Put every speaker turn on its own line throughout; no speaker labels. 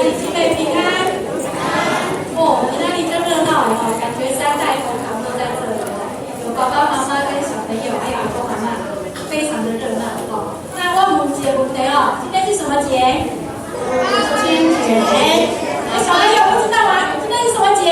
弟兄姊妹平安。哦，今仔日真熱鬧哦，感覺三代同堂都在這裡哦，有爸爸媽媽跟小朋友，還有阿公阿嬤，非常的熱鬧哦。那我問一個問題哦，今天是什麼節？父親節。小朋友不知道嗎？今天是什麼節？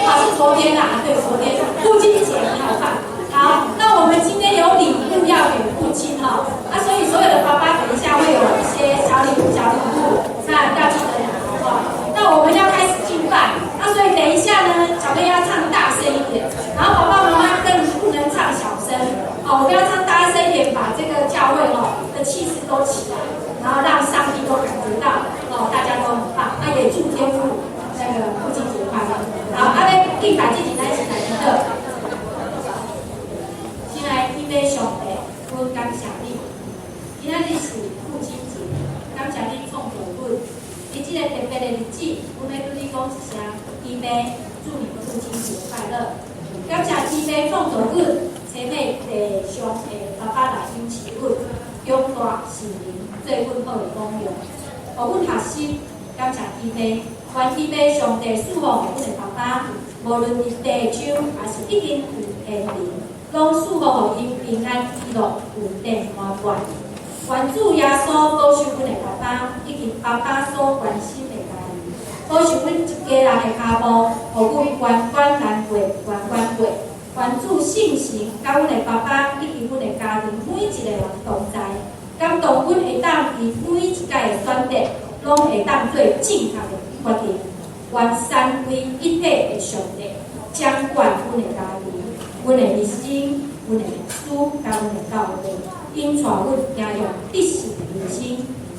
啊，是昨天啦，對，昨天父親節，你好棒。好，那我們今天有禮物要給父親哈，啊，所以所有的爸爸等一下會有一些小禮物、小禮物，那要記得拿哈。那我們要開始敬拜，那所以等一下呢，小朋友要唱大聲一點，然後爸爸媽媽更不能唱小聲，哦，我們要唱大聲一點，把這個教會哦的氣勢都起來，然後讓上帝都感覺到哦，大家都很棒。那也祝天父那個父親節快樂。好，阿妹敬拜之前，咱一起來祈禱。親愛的天父上帝，阮感謝你，今仔日是父親節，感謝你創造阮。佇這個特別的日子，阮欲對你講一聲，天父，祝你父親節快樂。感謝天父創造阮，差遣地上的爸爸來養飼阮，長大成人，做阮好的榜樣，予阮學習。感謝天父，願天父上帝賜福予阮的爸爸，無論佇地上，抑是已經佇天靈，攏賜福予𪜶平安喜樂、恩典滿滿。願主耶穌保守阮的爸爸，以及爸爸所關心的家人，保守阮一家人的跤步，予阮關關難過，關關過。願主聖神佮阮的爸爸以及阮的家庭每一個人同在，感動阮會當佇每一擺的選擇，攏會當做正確的決定。願三位一體的上帝掌管阮的家庭、阮的人生、阮的牧師佮阮的教會，引帶阮走向得勝的人生。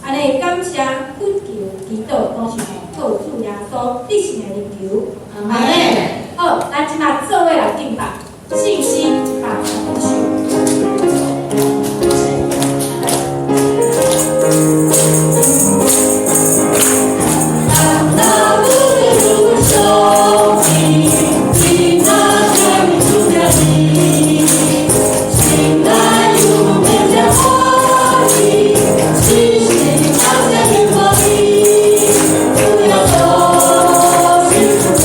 按呢感謝懇求祈禱，攏是奉靠主耶穌得勝的名求。阿門。好，咱這馬做伙來敬拜，信心放長手。當那不如手機，你那天主的你，心內有面的歡喜，信心當在雲波裡，不要做幸福家。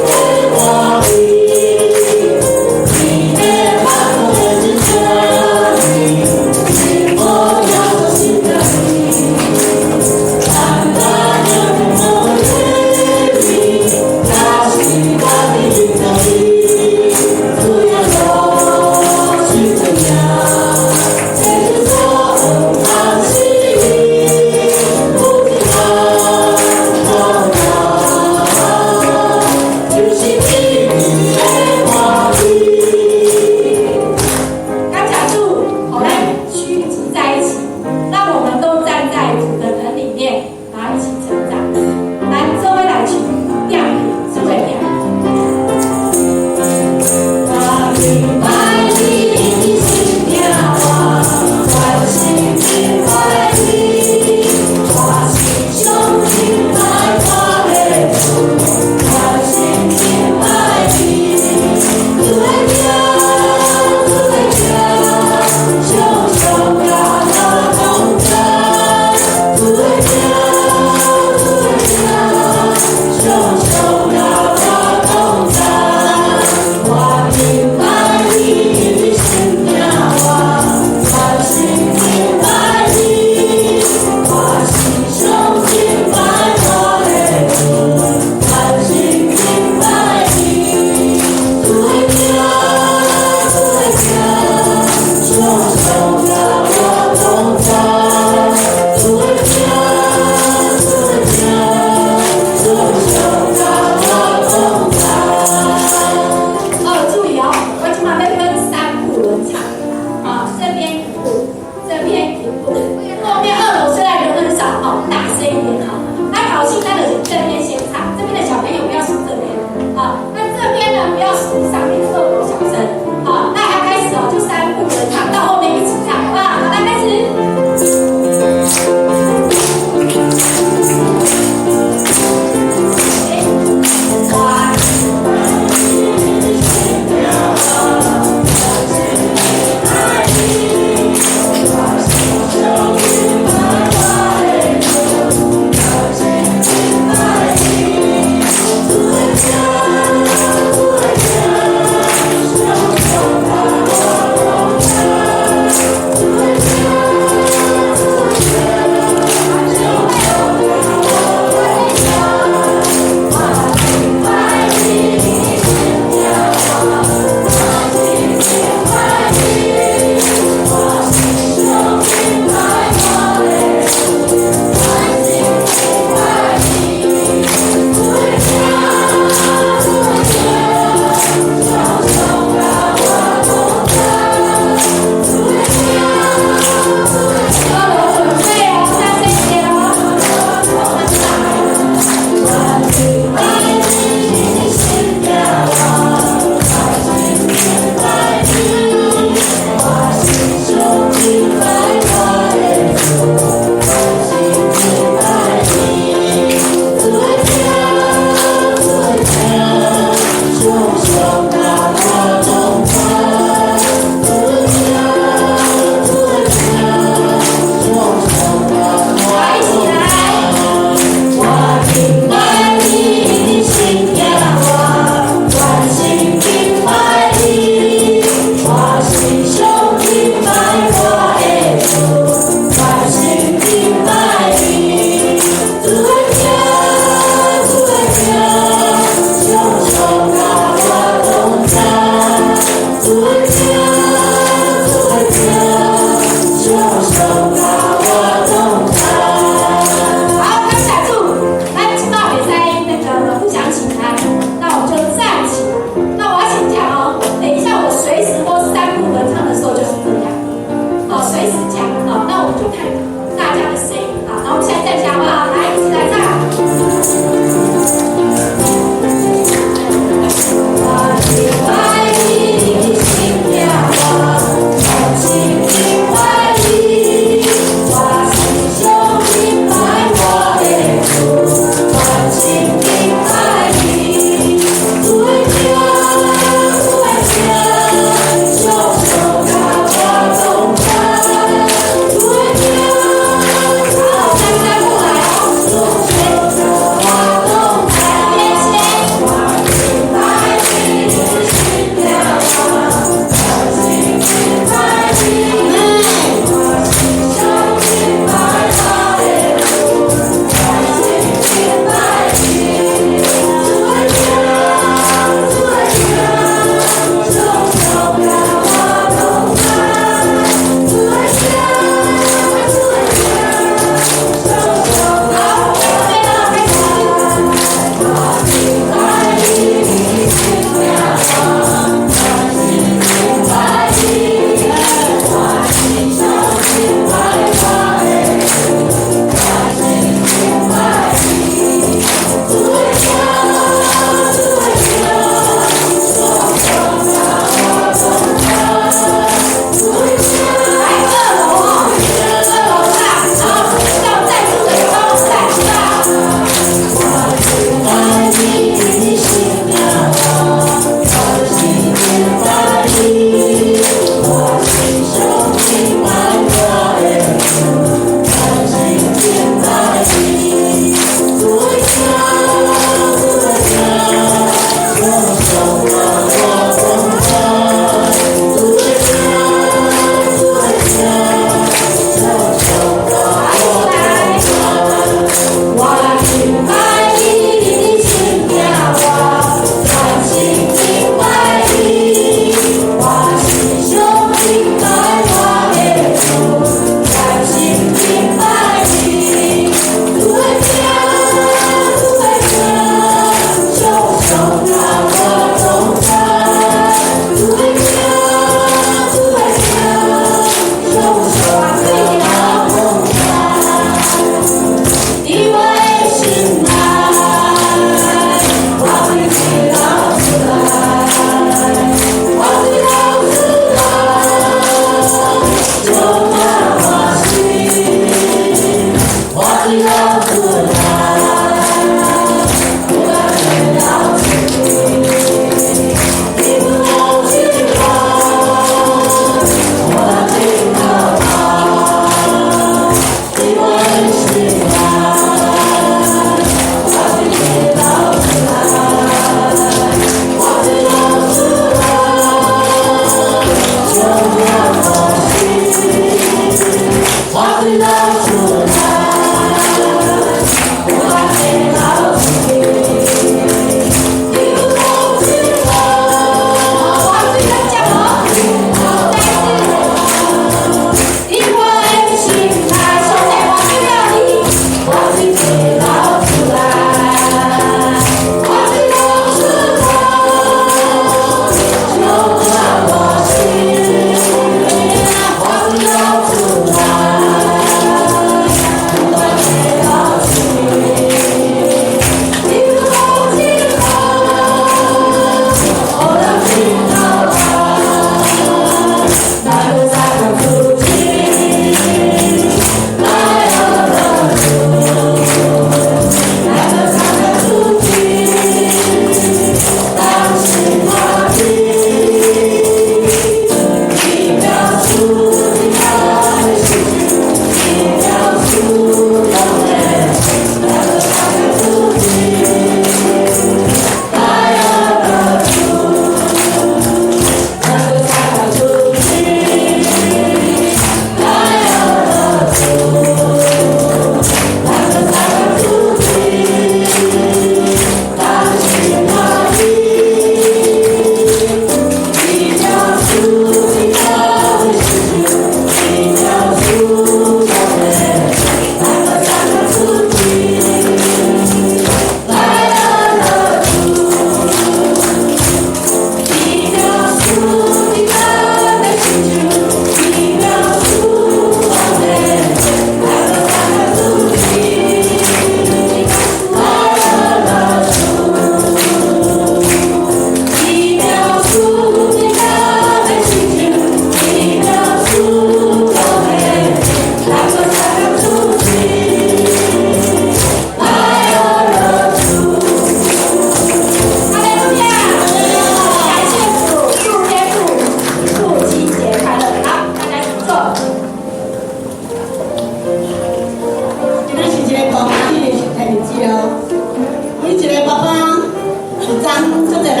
足濟人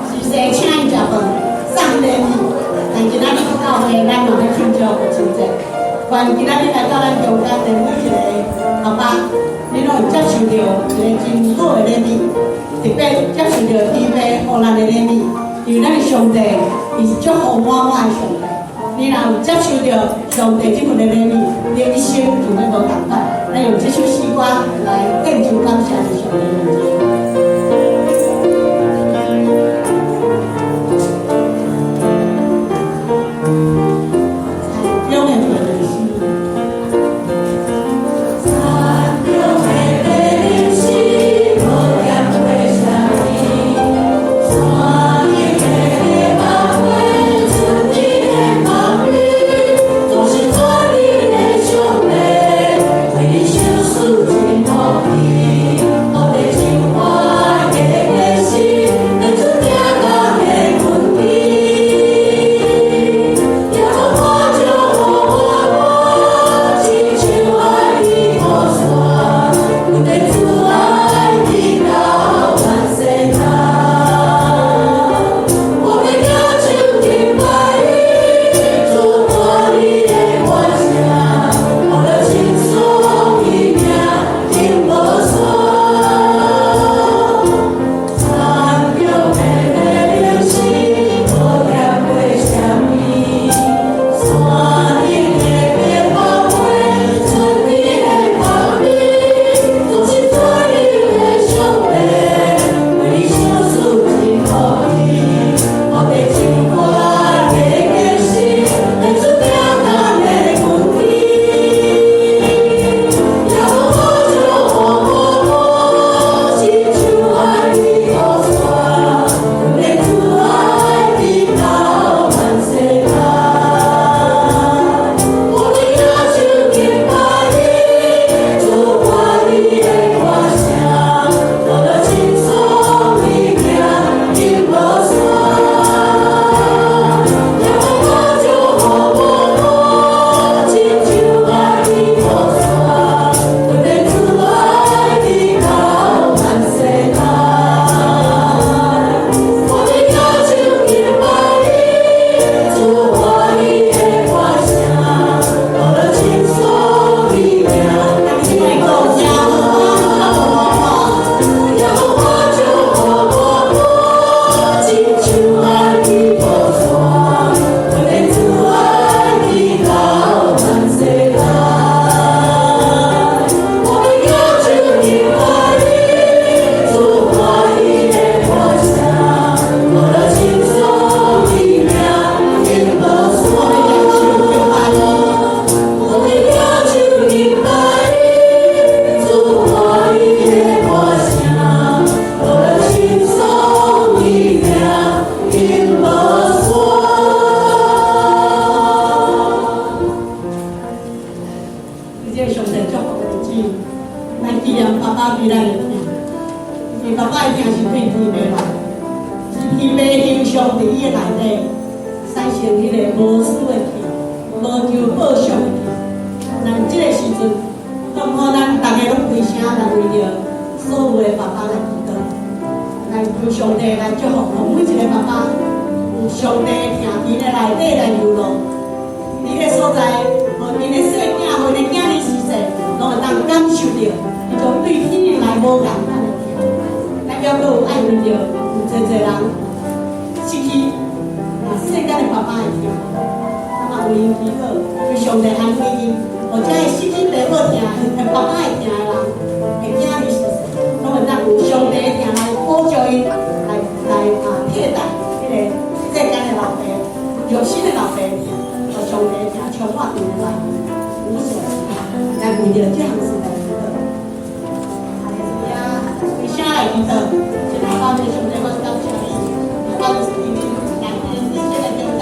是說請𪜶食飯，送禮物，但今仔日教會咱嘛欲慶祝父親節。願今仔日來到咱中間的每一個爸爸，你攏會接受著一個真好的禮物，特別接受著天父予咱的禮物，因為咱的上帝伊是祝福滿滿的上帝。你若有接受著上帝這份的禮物，你的一生就欲無仝款。咱用這首詩歌來獻上感謝佇上帝面前。中的培靈師。
山中的培靈師，無減過啥物？山頂的白花，春天的香味，總是做你的上帝，為你相思真無期，予地情歡的的心，來出疼甲的困期。耶和華祝福我，親像愛彼土山，阮的主愛直到萬世代。我欲舉手敬拜你，主歡你的歌聲，予咱稱頌伊名永無煞。山中的培靈師，無減過啥物？山頂的白花，春天的香味，總是做你的上帝，為你相思真無期，予地情歡的的心，來出疼痛的困期。耶和華祝福我，親像愛彼土山，阮的主愛直到萬世代。我欲舉手敬拜你，主歡你的歌聲，予咱稱頌伊名永無煞。耶和華祝福我，親像愛彼土山，阮的主愛直到萬世代。我欲舉手敬拜你，主歡你的歌聲，予咱稱頌伊名永無煞。耶和華祝福我，親像愛彼土山，阮的主愛直到萬世代。我欲舉手敬拜你，主歡你的歌聲，予咱稱頌伊名永無
我欲舉手敬拜你。
我欲舉手敬拜你，主歡你的歌聲，予咱稱頌伊名永無煞。
這個上帝祝福的日子，來紀念爸爸對咱的疼。因為爸爸的疼是對天父來，是天父形象佇伊的內底產生彼個無私的疼，無求報償的疼。咱這個時陣，當好咱逐家攏開聲來為著所有的爸爸來祈禱，來求上帝來祝福予每一個爸爸，有上帝的疼佇𪜶的內底來流露。佇個所在，予𪜶的細囝，予𪜶的囝兒時勢，攏會當感受著，彼種對天來無仝款的疼。咱猶閣有愛為著有濟濟人失去世間的爸爸的疼，咱嘛為𪜶祈禱，求上帝安慰𪜶，予這個失去爸母疼、爸爸的疼的人，的囝兒時勢，攏會當有上帝的疼來補救𪜶，來替代彼個世間的老爸、肉身的老爸的疼。予上帝的疼充滿𪜶的內面，無所不在，來為著這項事來祈禱。哈利路亞，開聲來祈禱，親愛的上帝，我感謝你，我就是因為來佇這個中間，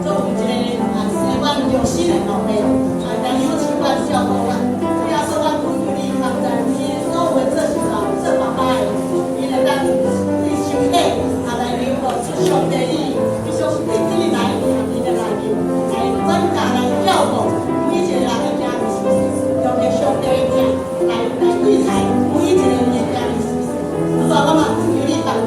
作為一個生阮肉身的老爸，來養育阮、照顧阮。主耶穌，我懇求你幫助你所有的做是老做爸爸的，伊會當對心底來流露出上帝你，彼種對天來疼佇的內面，來管教來照顧每一個人的囝兒時勢，用著上帝的疼來對待每一個人的囝兒時勢。主啊，我嘛懇求你幫助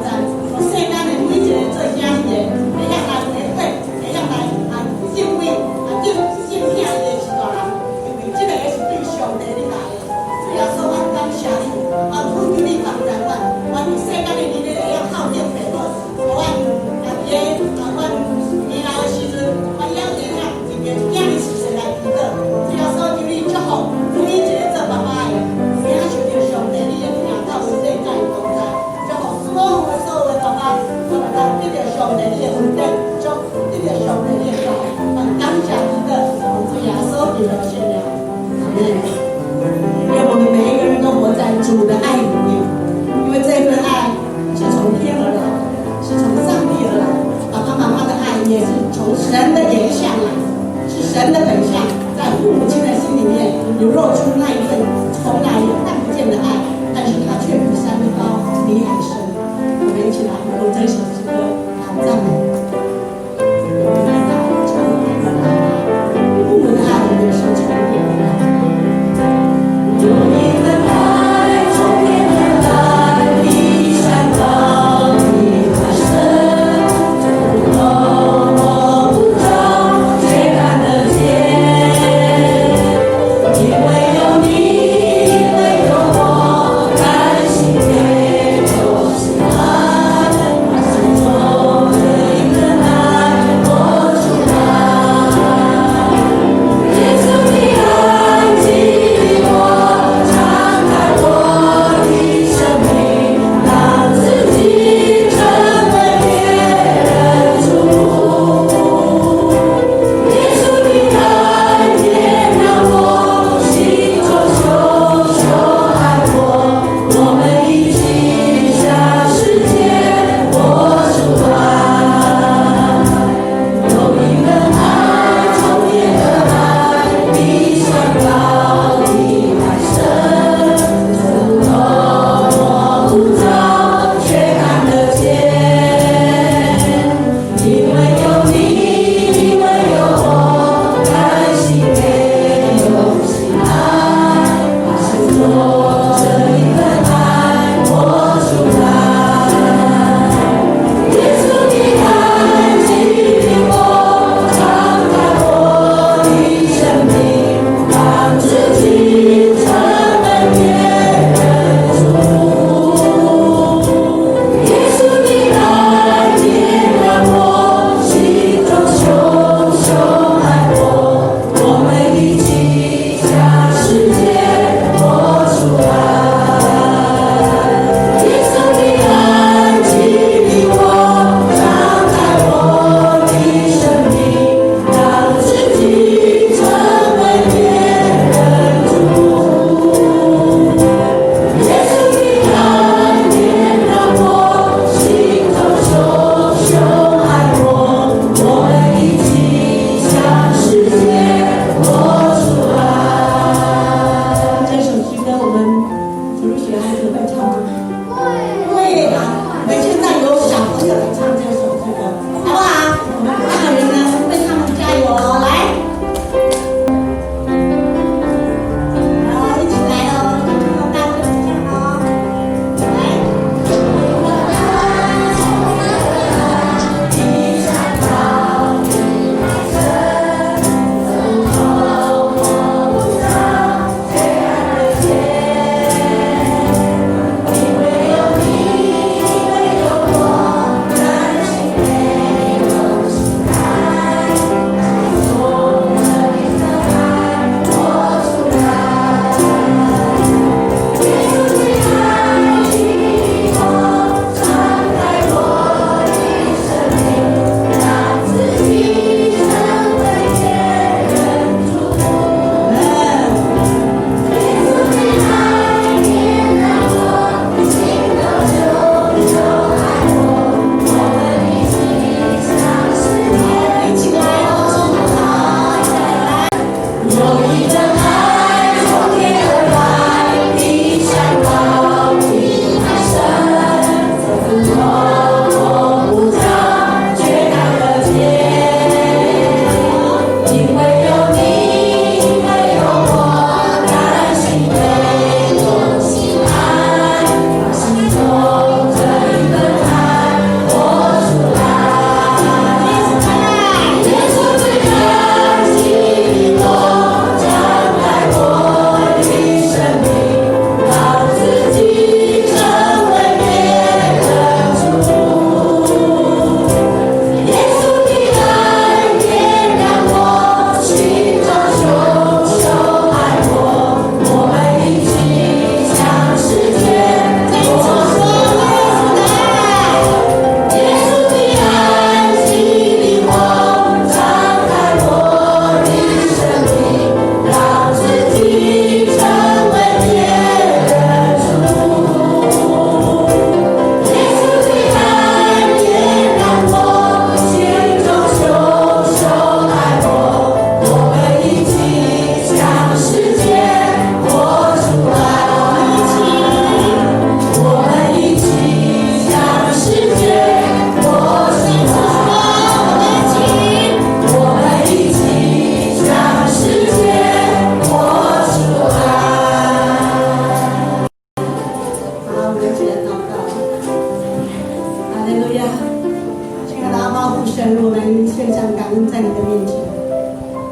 主的愛裡面，因為這份愛是從天而來，是從上帝而來。爸爸媽媽的愛也是從神的原相來，是神的本相，在父母親的心裡面流露出那一份從來也看不見的愛，但是它卻比山高，比海深。我們一起來用這首詩歌來讚美。有一份愛從天而來，父母的愛也是從天而來。
有一份愛從天而來，比山高，比海深，觸摸不着，卻看得見。因為有你，因為有我，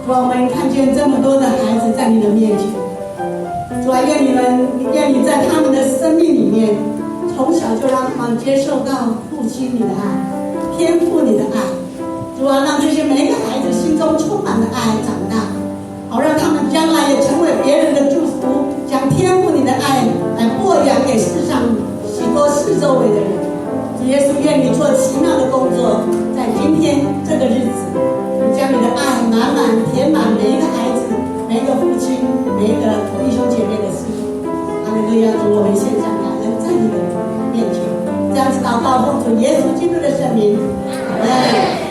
主啊，我們看見這麼多的孩子在你的面前，主啊，願你在他們的生命裡面，從小就讓他們接受到父親你的愛，天父你的愛。主啊，讓這些每一個孩子心中充滿了愛長大，好讓他們將來也成為別人的祝福，將天父你的愛來播揚給世上許多四周圍的人。主耶穌，願你做奇妙的工作，在今天這個日子，你將你的愛滿滿填滿每一個孩子、每一個父親、每一個弟兄姐妹的心。哈利路亞！主，我們獻上感恩在你的面前，這樣子禱告，奉主耶穌基督的聖名，阿門。